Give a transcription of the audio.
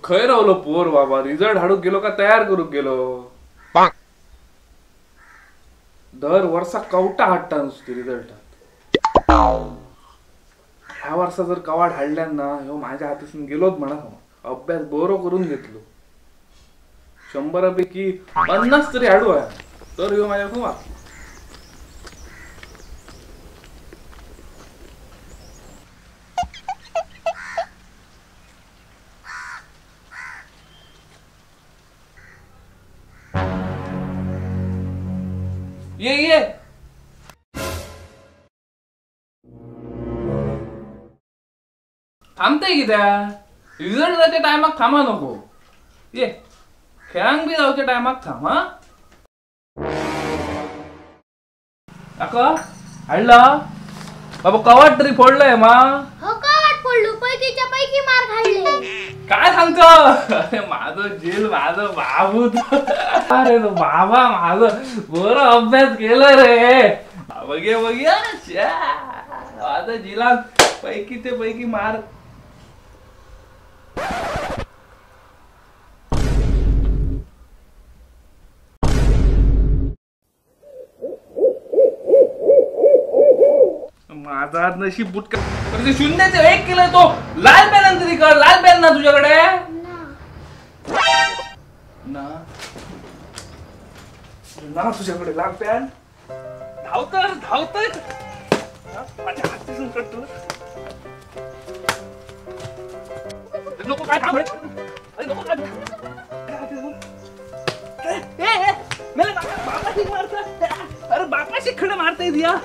खंय रावलो पोर बाबा, रिजल्ट हाडूंक गेलो का तयार करूंक गेलो? दर वर्सा कवटा हाडटा नुस्ती रिजल्टात. ह्या वर्सा जर कवाट हाडल्यान ना ह्यो माझ्या हातासून गेलोच म्हणा. अभ्यास बरो करून घेतलो, 100 पैकी 50 तरी हाडू आहे तर ह्यो माझ्या वाच. ये ये थांबतय कित्या रिजल्ट जायच्या टायमाक थांबा नको. ये खेळांक बी जावच्या टायमाक थांब. हा काका हाडला बाबा कवाट तरी फोडलंय मा. हो कवाट फोडलो, पैकीच्या पैकी मार्क हाडले. काय सांगतो? अरे माझं जेल माझं बाबू, अरे बाबा माझं बरं अभ्यास केलं रे. बघे बघे माझं जिला पैकी ते पैकी मार्क. माझा नशीब बुटका. ते शून्याचे 1 केलं तो लाल पेन तरी कर. लाल पेन ना तुझ्याकडे ना ना तुझ्याकडे लाल पेन. धावतर धावतर माझ्या हातीसून कटतो. नको काय थांब, नको काय बापाशी मारता. अरे बापाशी खडं मारता येत या.